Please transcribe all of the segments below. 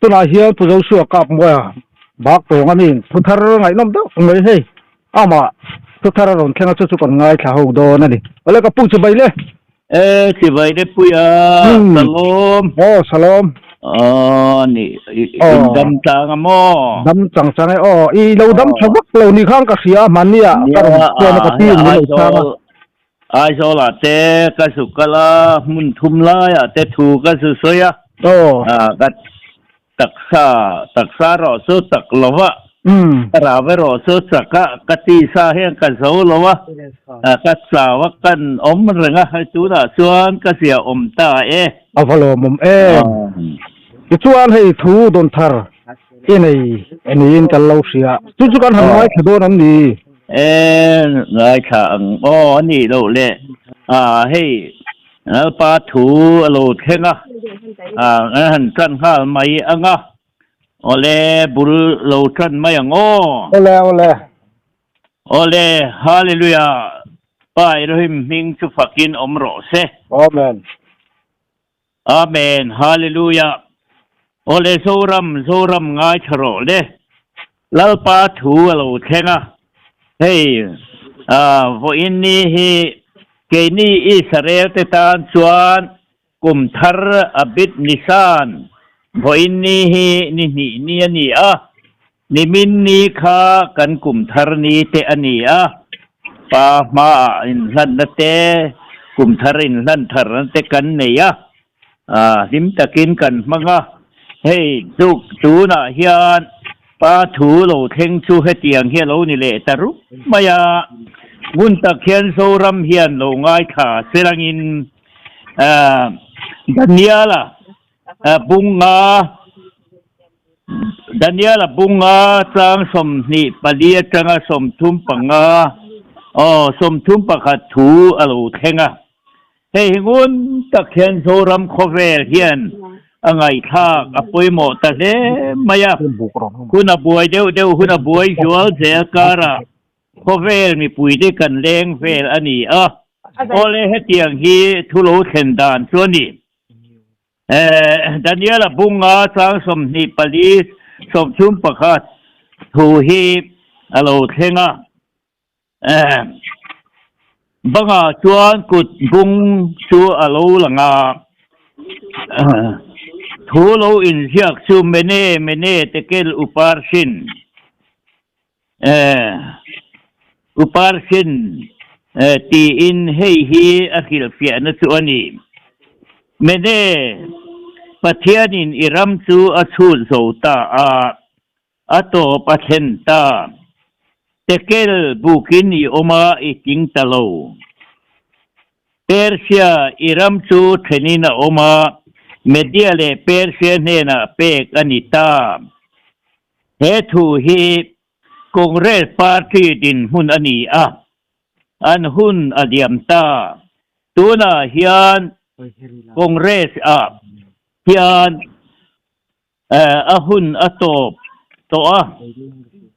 Tunah hian Pu Joshua kap mawi a bak tawng a ni. Thu thar ngaihnawm deuh mai hei. Amah thu thar a rawn thleng a chu chu kan ngaithla ho dawn a ni. Awle ka pu chibai le. E chibai le puia Salom. Aw Salom. Aw ni in dam tlang a maw. Dam chang chang e aw i lo dam tha vak lo ni khan ka hria mahni ah ka rawn phone a ka pi in min lo chhang a. Aizawl ah te ka zu kal a hmun thum lai ah te thu ka zu sawi a. Aw. Ka Taksa, taksa rawh chu chak lo va, ka rau erawh chu chak a, ka tisa hian ka zo lo a, ka chau a, kan awm reng a, hei tunah chuan ka zia awm ta e. A va lawmawm em. Tichuan hei thu dawn thar i nei niin kan lo hria. Chu chu kan han ngaithla dawn an ni. E, ngaithla ang aw, a nih loh le. A, hei Lalpa thu a lo thleng a, an han ṭan nghal mai ang a, awle bul lo ṭan mai ang aw. Awle awle. Awle Hallelujah Pa Elohim hming chu fakin awm rawh se. Amen. Amen Hallelujah Awle Zoram Zoram ngaithla rawh le. Lalpa thu a lo thleng a, hei vawiin ni hi keini Israel te tan chuan kum thar a bit nisan, vawiin ni hi ni hnih ni a ni a, nimin ni kha kan kum thar ni te a ni a, pa hmaah inhlanna te, kum thar inhlan tharna te kan nei a, Hlim takin kan hmang a, hei tuk tunah hian pa thu lo thleng chu hetiang hi a lo ni leh ta rup mai a, ngun tak hian Zoram hian lo ngaithla selangin Daniela bunga Daniela bunga tlang 24 atanga 35 aw 31 thu a lo thleng a. Hei hi ngun tak hian Zoram khawvel hian a ngaihthlak a pawimawh ta hle mai a. Hun a buai deuh deuh hun a buai zual zel karah khawvel mipuite kan leng vel a ni a. Awle hetiang hi thu lo thlen dan chu a ni. Daniela bunga chang 24 31 thu hi a lo thleng a. Bangah chuan kut bung chu a lo lang a, thu lo inziak chu Mene Mene Tekel Uparsin, Uparsin tiin hei hi a hrilhfiahna chu a ni. Mene, Pathianin i ram chu a chhut zo ta a. A tawp a thlen ta. Tekel bukin i awm a, i tling ta lo. Persia i ram chu thenin a awm a, Media leh Persia hnenah pek a ni ta. He thu hi Congress party dinhmun a ni a, an hun a liam ta. Tunah hian Congress ah hian A hun a tawp tawh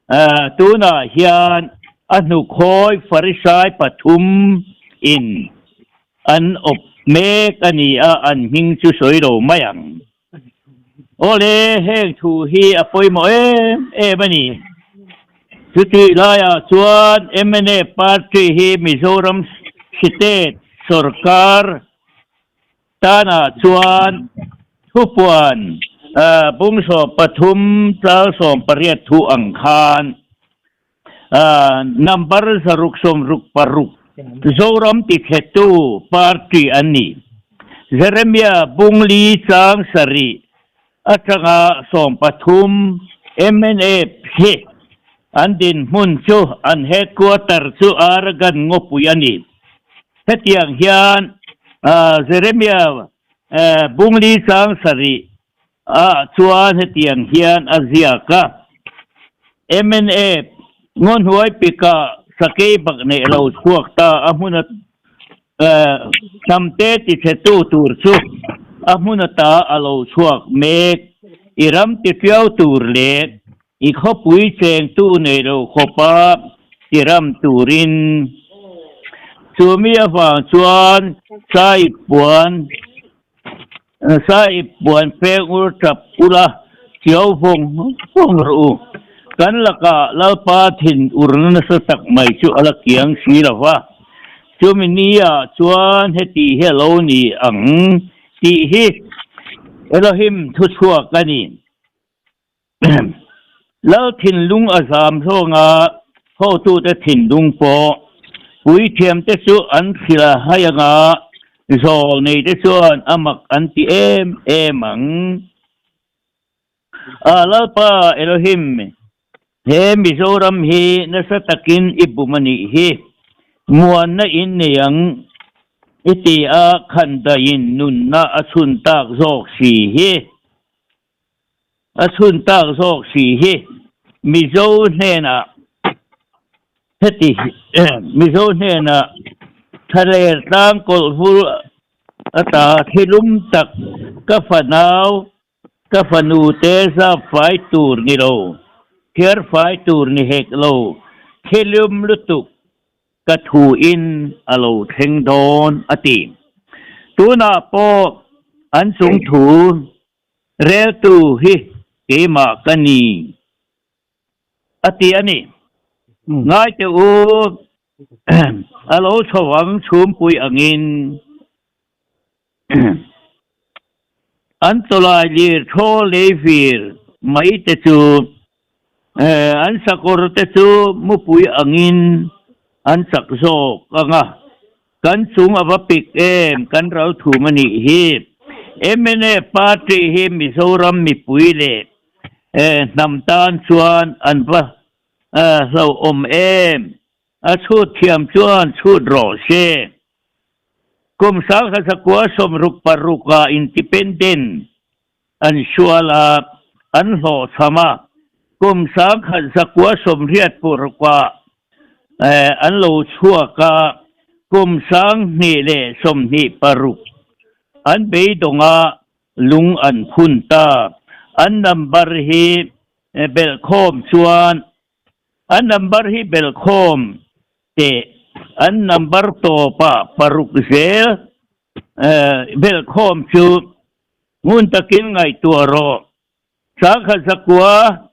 a, tunah hian a hnukhawi Farisai pathum in an awp mek a ni a, an hming chu sawi lo mai ang. Awle, heng thu hi a pawimawh em em a ni. Chutih laiah chuan mnf party hi Mizoram State sawrkar Tanah chuan thupuan bung 13 tlal 18 thu ang khan number 666 Zoram tichhetu party an ni. Jeremia bung li chang sarih atanga 13 mnf hi an dinhmun chu an headquarter chu Arakan ngawpui a ni. Hetiang hian Jeremia bungli chang sarih ah chuan hetiang hian a ziak a, mnf ngaw hnuai pikah sakei bak neih lo chhuak ta a hmun a hnamte tichhetu tur chu a hmun ata a lo chhuak mek. I ram tifiau tur leh i khawpui chengtu nei lo khawpa. tiram turin. Chumi avang chuan Sahib puan Sahib puan peng ur tap ula chiau vawng vawng rawh u. Kan lakah Lalpa thin urna nasa tak mai chu a la kiang si lo va. Chumi nia chuan heti hi a lo ni ang tih hi Elohim thuchhuak a ni. Lal thinlung a zam zawnga hotute thinlung pawh puithiamte chu an thil a hai anga zawl neite chuan a mak an ti em em ang. A Lalpa Elohim, he Mizoram hi nasa takin i bum a nih hi. Muanna in nei ang i ti a, khandaiin nunna a chhun tak zawk si hi. A chhun tak zawk si hi Mizo hnenah heti Mizo hnenah Thaler tlang kawlh vul ata thilum tak ka fanau ka fanu te zap fai tur ni lo, thiar fai tur ni hek lo, thilum lutuk ka thu in a lo thleng dawn a ti. Tunah pawh an chung thu reltu hi keimah ka ni a ti a ni. Ngai teh u, a lo chho ang chhumpui angin An tawlai lir thaw lei vir mai te chu an sakawr te chu mupui angin an chak zawk ang a, kan chung a va pik em kan ral thum a nih hi. Mnf party hi Mizoram mipui leh hnam tan chuan an va hlauhawm em. A chhut thiam chuan chhut rawh se. Kum 1966 ah Independent an sual a, an hlawhchham a. Kum 1986 ah an lo chhuak a, kum 2026 an beidawng a, lung an phun ta. An number hi belhkhawm chuan A number hi belhkhawm teh an number tawpah paruk zel belhkhawm chu ngun takin ngaihtuah rawh. Sangkhat zakua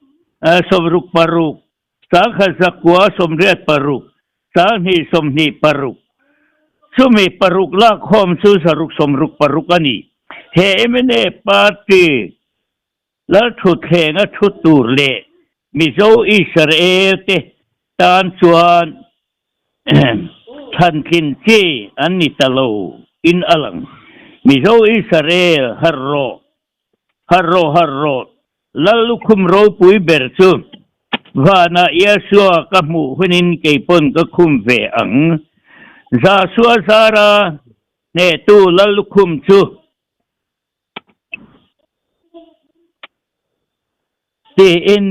sawmruk paruk, sangkhat zakua sawmriat paruk, sanghnih sawmhnih paruk. Chumi paruk lakkhawm chu zaruk sawmruk paruk a ni. He mnf party Lalthuthleng a thu tur leh Mizo Israel te tan chuan thlantlin chi an ni ta lo in a lang. Mizo Israel harh rawh, harh rawh, harh rawh, Lal lukhum ropui ber chu vanah Yeshua ka hmuh hunin keipawn ka khum ve ang. Zasua zara hnehtu Lal lukhum chu Tiin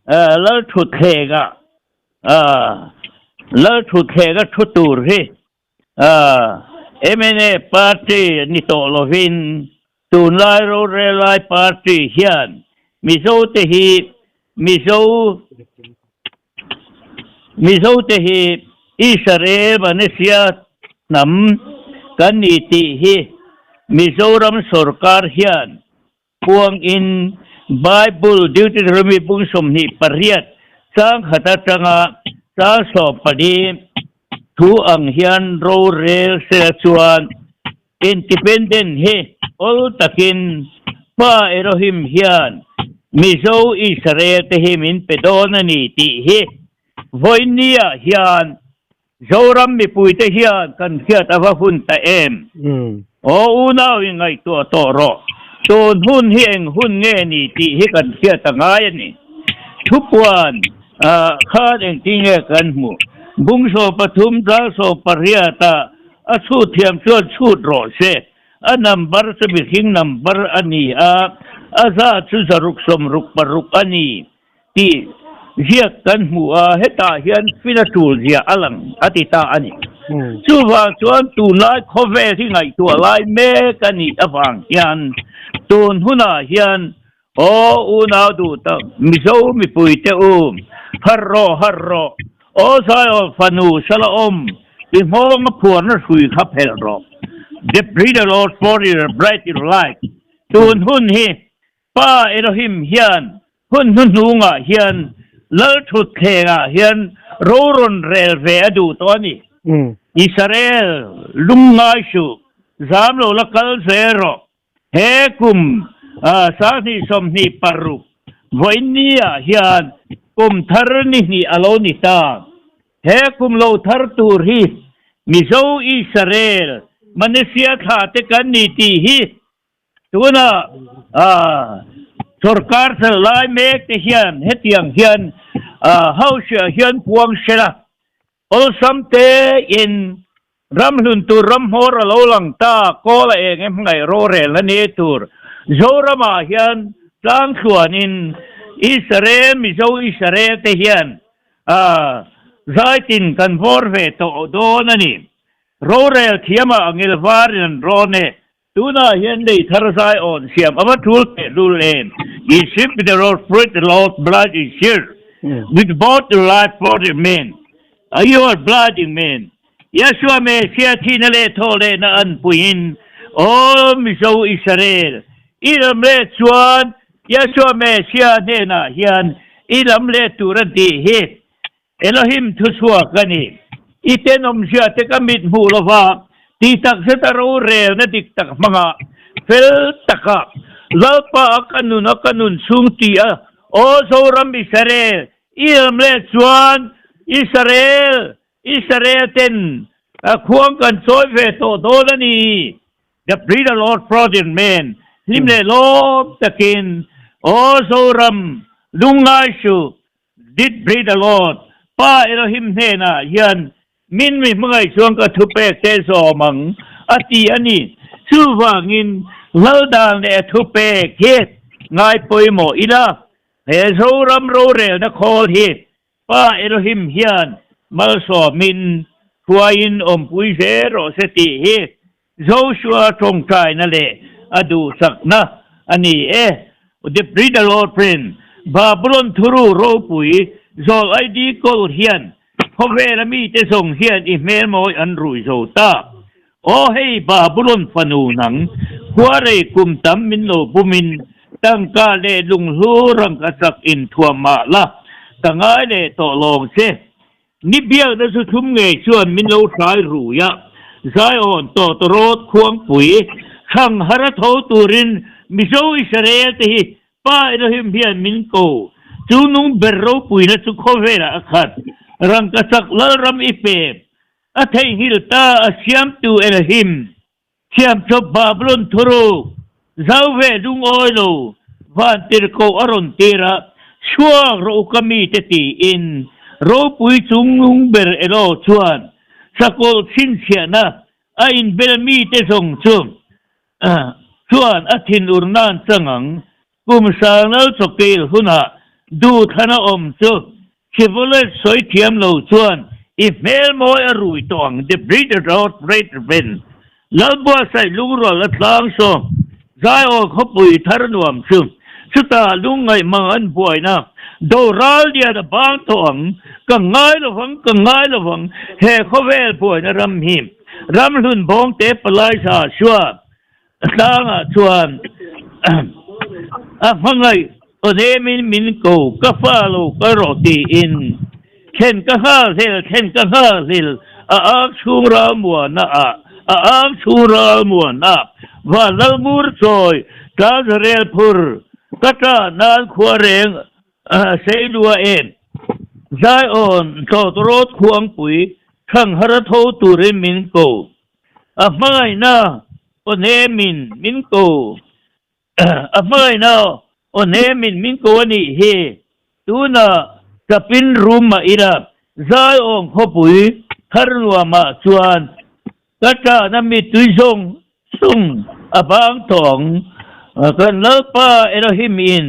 Lalthutthlenga Lalthutthlenga thu tur hi mna party ni tawh lovin tunlai rorellai party hian Mizote hi Mizo Mizote hi Israel Malaysia hnam kan ni tih hi Mizoram sorkar hian puangin Bible Deuteronomy bung 28 chang khat atanga chang 14 thu ang hian rorel sela chuan Independent hi awl takin Pa Elohim hian Mizo Israel te hi min pe dawn a ni tih hi vawinia hian Zoram mipuite hian kan hriat a va hun ta em? Aw unau in ngaihtuah tawh rawh. Tun hun hi eng hun nge ni tih hi kan hriat a ngai a ni. Thupuan khan engtin nge kan hmuh? Bung 13 tlal 18 ah A chhut thiam chuan chhut rawh se. A number chu mihring number a ni a, a zat chu 666 a ni tih ziak kan hmu a, hetah hian fina tul zia a lang a ti ta a ni. Chuvang chuan tunlai khawvel hi ngaihtuah lai mek a nih avang hian tun hunah hian Aw unau duh tak Mizo mipuite u, harh rawh harh rawh. Aw Zion fanu Shalom, i nghawng a phuarna hrui kha phelh rawh. The breathe the Lord for your bright your light. Tun hun hi Pa Elohim hian hun hnuhnungah hian Lal thutthlengah hian ro rawn rel ve a duh tawh a ni. Israel lungngai suh, zam lo la kal zel rawh. He kum 2026 vawiin ah hian kum thar ni hnih a lo ni ta. He kum lo thar tur hi Mizo Israel Malaysia thla te kan ni tih hi tuna sorkar thal lai mek te hian hetiang hian house ah hian puang sela Awlsam te in ramhlun tur ramhmawr a lo lang ta, kawl a eng em ngaih rorel a ni tur. Zoram ah hian tlang thluan in Israel Mizo Israel te hian zaitin kan vawr ve tawh dawn a ni. Rorel thiam ah angil var in an rawn e. Tunah hian lei thar zai awn siam a va tul teh lul em? Isip the road fruit the Lord's blood is here with both the life for the men a your blood in men Yeshua Messiah thihna leh thawh lehna an puiin aw Mizo Israel i lam leh chuan Yeshua Messiah hnenah hian i lam leh tur a tih hi Elohim thuchhuak a ni. I tenawmzia te ka mit hmuh lova, tih tak zeta rorelna dik tak hmanga fel taka Lalpa a ka nun a ka nun chhung tih a, Aw Zoram Israel, i lam leh chuan Israel, Israel ten khuang kan chawi ve tawh dawn a ni. The Breed the Lord Frozen Men, hlim leh lawm takin, Aw Zoram, lungngai suh, Did breathe the Lord, Pa Elohim hnenah hian min mi hmangaih chuan ka thupek te zawm ang, a ti a ni. Chuvangin Laldan leh a thupek hi ngai pawimawh ila, he Zoram rorelna khawl hi Pa Elohim hian malsawmin hruaiin awmpui zel rawh se tih hi Joshua tawngtaina leh a duhsakna a ni e. The Breeder Lord Prin, Babulon thuru ropui zawl ID kawl hian khawvela mite zawng hian i hmelmawi an rui zo ta. Aw hei Babulon fanu nang, khuarei kum tam min lo bumin tangka leh lunghlu rangka chak inthuam mah la, ka ngai leh tawh lawng che. Ni biakna chu thlum ngei chuan min lo hrai rui a, Zion tawtawrawt khuangpui thlang har a tho turin Mizo Israel te hi Pa Elohim hian min ko. Chu nung ber ropuina chu khawvelah a khat. Rangkachak Lalram i pek a theihnghilh ta a siamtu Elohim. Thiamchawp Babulon thuruk zau ve lungawi lo vantirhkoh a rawn tir a, Chhuak rawh u ka mite tiin ropui chungnung ber elaw chuan sakawlh chhinchhiahna a inbel mite zawng chu chuan a thinur nan chang ang. Kum sangnal chawkeil hunah duhthlan a awm chu Chevrolet sawi thiam lo chuan i hmel mawi a rui tawh ang The Breeder Road Freight Van Lalbuatsaih lungrual a tlang saw Zaiawl khawpui thar nuam chu chutah lungngaih mang an buaina doral lian a bang tawh ang Ka ngai lovang ka ngai lovang he khawvel buaina ram hi Ramhlun bawngte palai sa sua Tlangah chuan a hmangaih awnemin min ko, ka fa lo ka rawh tiin thlen ka nghal hlel, thlen ka nghal hlel, a ang chhung ral muana ah, a ang chhung ral muana van lal ngur chawi tlang zarel phur ka tah nan khua reng sei lua em. Zion tawtawrawt khuangpui thlanghar a tho turin min ko. A hmangaihna aw hnemin min ko, a hmangaihna aw hnemin min ko a nih hi. Tunah Chapin room mah ila Zaiawm khawpui thar nuamah chuan ka ṭahna mittui zawng zawng a bang tawh ang. Kan Lalpa Elohim in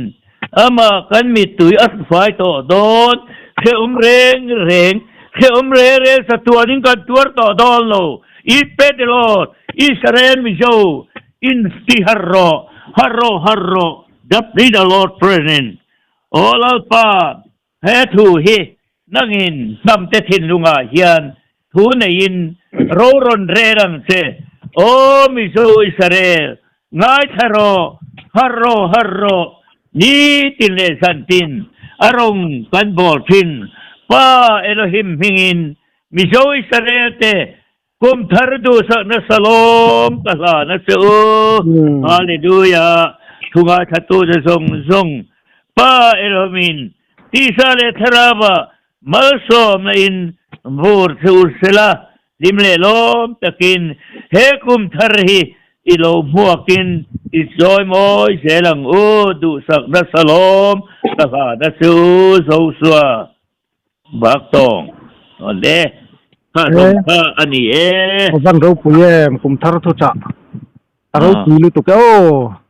amah kan mittui a hrufai tawh dawn. Hrehawm reng reng, hrehawm reng reng chatuanin kan tuar tawh dawn lo. I Petelot, Israel Mizo, in ti harh rawh, harh rawh, harh rawh, the Lord present. Aw Lalpa, he thu hi. Nangin hnamte thinlungah hian thu neiin ro rawn rel ang che. Aw Mizo Israel, ngaithla rawh, harh rawh, harh rawh, nitin leh zantin a rawng kan bawl thin. Pa Elohim hmingin Mizo Israel te Kum thar duhsakna salawm ka hlan a che u. Hallelujah! Thu ngaithlatute zawng zawng Pa Elohimin tisa leh thlarauah malsawmna in vur che u sela, hlim leh lawm takin he kum thar hi i lo hmuakin i chawi mawi zel ang u. Duhsakna salawm ka hlan a che u, Joshua. Bak tawng awle kha zawng kha a ni e. Aw van ropui em kum thar thu chah a ropui lutuk e aw.